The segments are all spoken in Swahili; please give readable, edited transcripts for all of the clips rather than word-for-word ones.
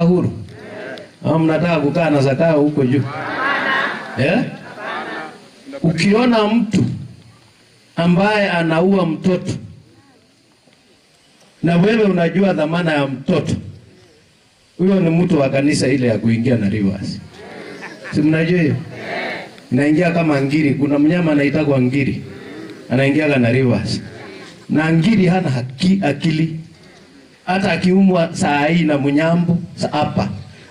Huru au mnataka kukaa na Zakayo huko juu? Eh? Ukiona mtu ambaye anaua mtoto na wewe unajua dhamana ya mtoto, huyo ni mtu wa kanisa ile ya kuingia na rivers. Si mnajua hiyo? Inaingia kama ngiri. Kuna mnyama anaitwa ngiri, anaingia na rivers, na ngiri hana haki, akili. Hata akiumwa saa hii na mnyambo hapa,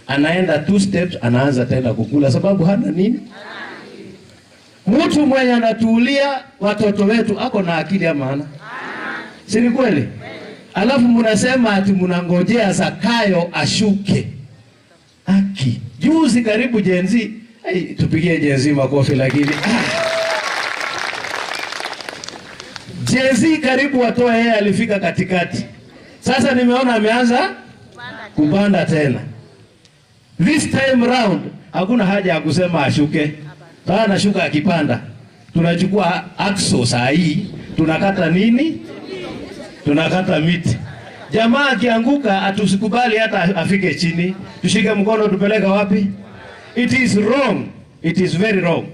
anaenda 2 steps, anaanza tena kukula, sababu hana nini. Mtu mwenye anatuulia watoto wetu ako na akili ama hana? Si ni kweli? Alafu mnasema ati mnangojea Zakayo ashuke. Aki. Juzi karibu Gen Z, tupigie Gen Z makofi lakini. Gen Z karibu watoe yeye alifika katikati. Sasa nimeona ameanza kupanda tena. This time round hakuna haja ya kusema ashuke. Sasa anashuka akipanda. Tunachukua axo saa hii, tunakata nini? Tunakata miti. Jamaa akianguka atusikubali hata afike chini. Tushike mkono tupeleka wapi? It is wrong. It is very wrong.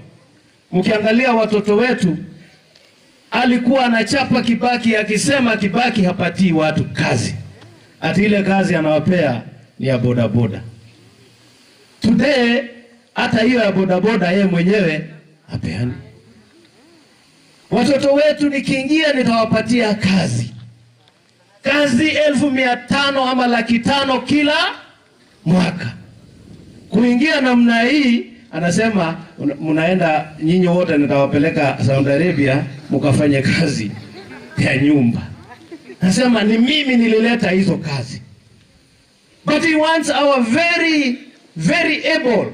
Mkiangalia watoto wetu, alikuwa anachapa Kibaki akisema Kibaki hapatii watu kazi. Ati ile kazi anawapea ni ya bodaboda. Today hata hiyo ya bodaboda yeye mwenyewe hapeani. Watoto wetu nikiingia nitawapatia kazi. Kazi 500,000 ama 500,000 kila mwaka. Kuingia namna hii anasema mnaenda nyinyi wote nitawapeleka Saudi Arabia mkafanye kazi ya nyumba. Anasema ni mimi nilileta hizo kazi. But he wants our very very able,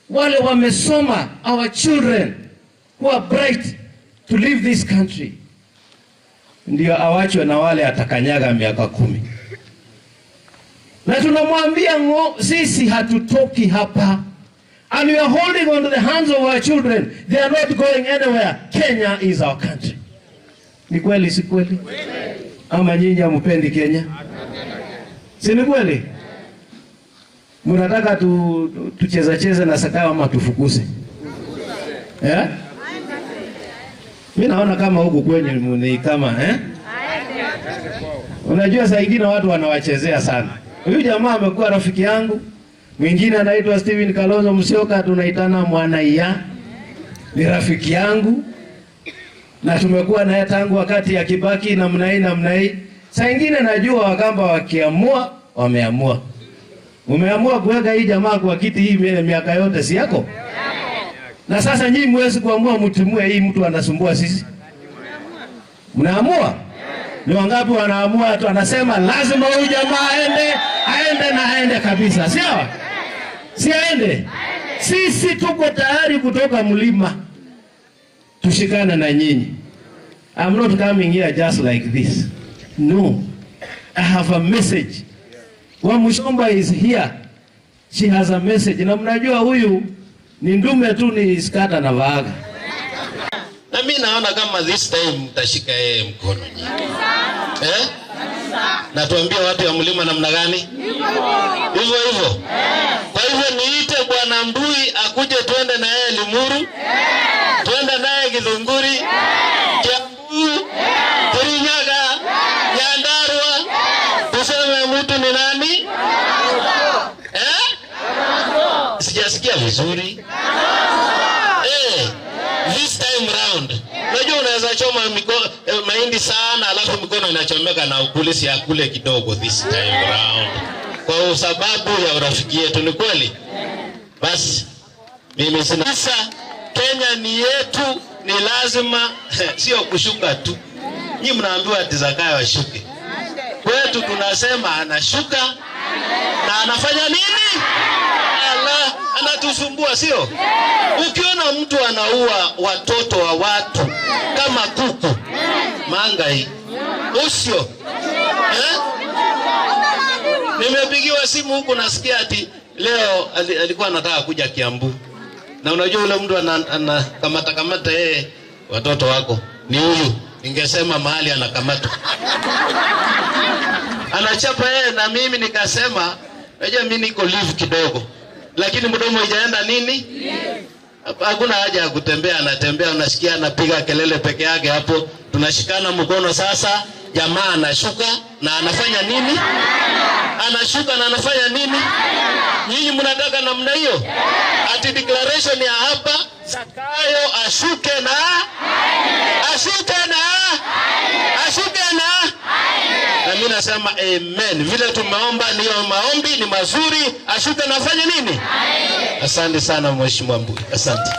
wale wamesoma, our children who are bright to leave this country. Ndio awachwe na wale atakanyaga miaka 10. Na tunamwambia sisi hatutoki hapa. And we are holding on to the hands of our children. They are not going anywhere. Kenya is our country. Ni kweli si kweli? Ama nyinyi hampendi Kenya? Si ni kweli? Mnataka tucheza cheza na Zakayo ama tufukuze? Eh? Mimi naona kama huku kwenye ni kama eh? Unajua saa nyingine watu wanawachezea sana. Huyu jamaa amekuwa rafiki yangu. Mwingine anaitwa Steven Kalonzo Musyoka, tunaitana Mwanaiya. Ni rafiki yangu. Na tumekuwa naye tangu wakati ya Kibaki namna hii namna hii. Saa nyingine najua Wakamba wakiamua, wameamua. Umeamua kuweka hii jamaa kwa kiti hii miaka yote si yako? Na sasa nyinyi mwezi kuamua mtimue hii mtu anasumbua sisi. Mnaamua? Ni wangapi wanaamua tu anasema lazima huyu jamaa aende, aende na aende kabisa. Sawa? Si aende? Sisi tuko tayari kutoka mlima. Tushikane na nyinyi. I'm not coming here just like this. No. I have a message. Wamuchomba is here. She has a message. Na mnajua huyu ni ndume tu ni skata na vaaga. Na mimi naona kama this time mtashika yeye mkono nyinyi. Eh? Na tuambie watu wa mlima namna gani? Hivyo hivyo. Kwa hivyo niite Bwana Mbui akuje tuende na yeye Limuru. Tuende naye Githunguri. Kiambu. Kirinyaga. Nyandarua. Tuseme mtu ni nani? Eh? Sijasikia vizuri. Eh, this time round. Unajua unaweza choma mahindi sana alafu mikono inachomeka na ukulisi ya kule kidogo this time round. Kwa sababu ya urafiki yetu, ni kweli? Basi mimi sina. Sasa Kenya ni yetu, ni lazima sio kushuka tu. Nyinyi mnaambiwa ati Zakayo ashuke. Kwetu tunasema anashuka na anafanya nini? Allah, anatusumbua sio? Ukiona mtu anaua watoto wa watu kama kuku, mangai, usio. Eh? Nimepigiwa simu huku nasikia ati leo alikuwa anataka kuja Kiambu. Na unajua yule mtu anakamata kamata yeye watoto wako ni huyu. Ningesema mahali anakamata. Anachapa yeye na mimi nikasema Najua mimi niko live kidogo, lakini mdomo haijaenda nini? Hakuna haja ya kutembea, anatembea, unasikia anapiga kelele peke yake hapo. Tunashikana mkono sasa, jamaa anashuka na anafanya nini? Anashuka na anafanya nini? Nyinyi mnataka namna hiyo? Ati declaration ya hapa, Zakayo ashuke na ashuke na ashuke na na mimi nasema amen. Vile tumeomba, niyo maombi ni mazuri, ashuke na afanye nini? Asante sana Mheshimiwa Mbui, asante.